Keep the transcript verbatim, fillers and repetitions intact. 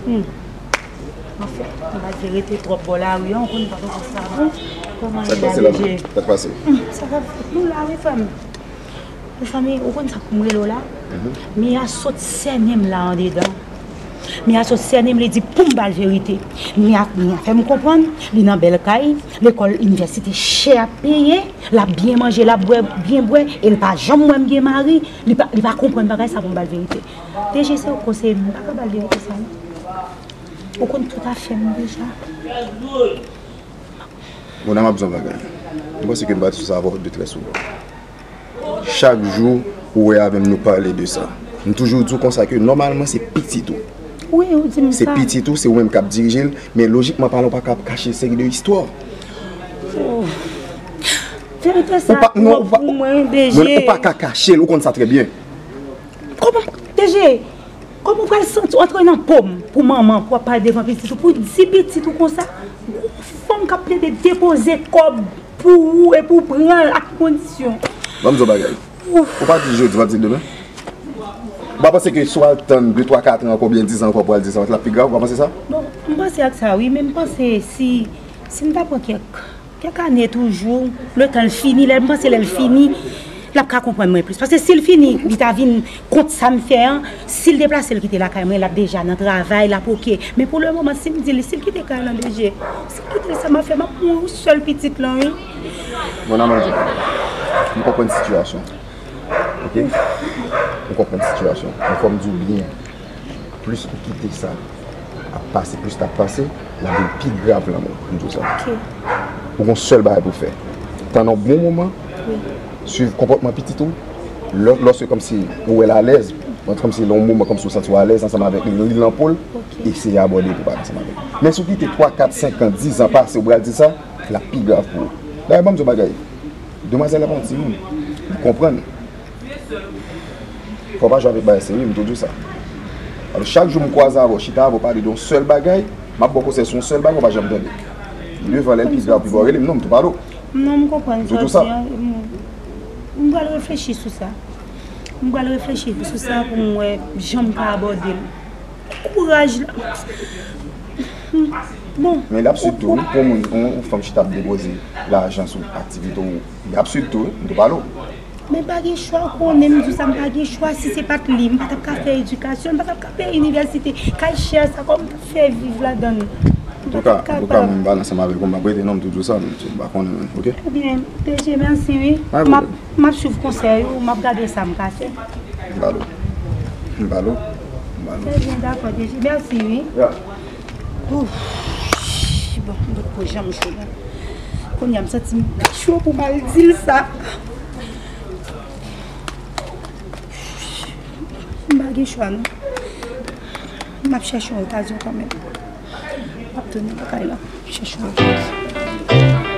Hmm. Anfen, m pa vle rete twòp bò lari a, ou konn pa konn sa bon. Kòman ye la, D J? Sa k pase? Hmm, sa k ap fèt? Nou la wi, frè m. Mezanmi, ou konn sa pou m rele w la? Mia sot sènen m la andedan. Mia sot sènen m, li di pou m ba l verite. Mia, Mia fè m konprann, li nan bèl kay, lekòl inivèsite chè ap peye, l ap byen manje, l ap bwè, byen bwè, e l pa janm wè m gen mari, li pa, li pa konprann bagay sa pou m ba l verite. D J, se ou k konseye m, m pa ka ba l verite sa non. Ou konn tout afè m deja. Mona, m ap di w yon bagay. M panse ke m pati sou sa avè w de trè souvan. Chak jou ou wè avè m, nou pale de sa. M toujou di w konsa ke nòmalman se pitit ou. Wi, ou di m sa. Se pitit ou, se ou menm k ap dirije l, men lojikman palan, ou pa ka ap kache seri de istwa. Oh. Verite sa twòp pou mwen, D J. Ou pa ka kache l, ou konn sa trè byen. Kòman, D J, kòman ou pral santi w antre nan po m pou manman, pou w ap pale devan pitit ou, pou w di pitit ou konsa? Fanm k ap plede depoze kòb pou ou e pou w pran l ak kondisyon. Ban m di w bagay. Ou pa di l jodi, w ap di l demen? Ou pa panse ke si w al tann de, twa, kat an ankò, oubyen diz an ankò pou w al di sa, l ap pi grav, ou pa panse sa? Bon, m panse ak sa wi, men m panse si, si m ta pran kèk Kèk ane toujou, letan l fini, lè m panse lè l fini, l ap ka konprann mwen plis. Paske si l fini, li ta vin kont sa m fè an, si l deplase l kite lakay mwen, l ap deja nan travay, l ap oke. Men pou lemoman, si m di li, si l kite kay lan, D J, si l kite l, sa m ap fè, m ap pran yon sèl pitit lan, wi. Bon, nan manje, m konprann sitiyasyon. Oke? M konprann sitiyasyon. Men fò m di w byen. Plis ou kite sa ap pase, plis l ap pase, l ap vin pi grav lanmò, m di w sa. Ok. Ou gen yon sèl bagay pou w fè. Tann yon bon moman, wi, swiv konpòtman pitit ou. Lè, lòske kòmsi ou wè l alèz, kòmsi nan yon moman kòmsi ou santi w alèz ansanm avèk li, li nan po l, ok, eseye abòde pou pale ansanm avèk li. Men si w kite twa, kat, senk an, diz an pase, ou pral di sa, l ap pi grav pou ou. Dayè, ban m di w yon bagay. Demwazèl la pa yon timoun. Li konprann. Fò w pa jwe avèk bagay serye, m tou di w sa. Alò, chak jou m kwaze avè w, chita avè w, pale de yon sèl bagay, m ap ba w konsèy sou yon sèl bagay, ou pa janm tande. Devan lè l pi grav, pi ba w rele m, non, m tou pale w. Non, m konprann sa w di an. M, m pral reflechi sou sa. M pral reflechi sou sa pou m wè jan m ka abòde l. Kouraj la. Bon. Men l ap swiv tou, wi. Pou yon moun, yon, yon fanm chita ap depoze lajan sou aktivite w, li ap swiv tou, wi. M tou pale w. Men pa gen chwa, ou konnen, m di w sa, m pa gen chwa. Si se pa t li, m pa t ap ka fè edikasyon, m pa t ap ka peye inivèsite. Kay chè sa, kòman m t ap fè viv ladan l? M pa t ap kapab. Antouka, antouka, mwen, m pale ansanm avèk ou, m ap rete non, m tou di w sa, m, m pa konnen, mwen, oke? Ebyen, D J, mèsi, wi. M ap M ap swiv konsèy ou, m ap gade sa m ka fè. M ba l ou. M ba l ou. M ba l ou. Trè byen, dakò, D J. Mèsi, wi. Ya. Ouf. Bon, m potko janm cho la. Kounye a, m santi m cho pou m al di l sa. M pa gen chwa, non. M ap chèche yon okazyon kanmenm. M ap tounen lakay la. Chèche yon okazyon.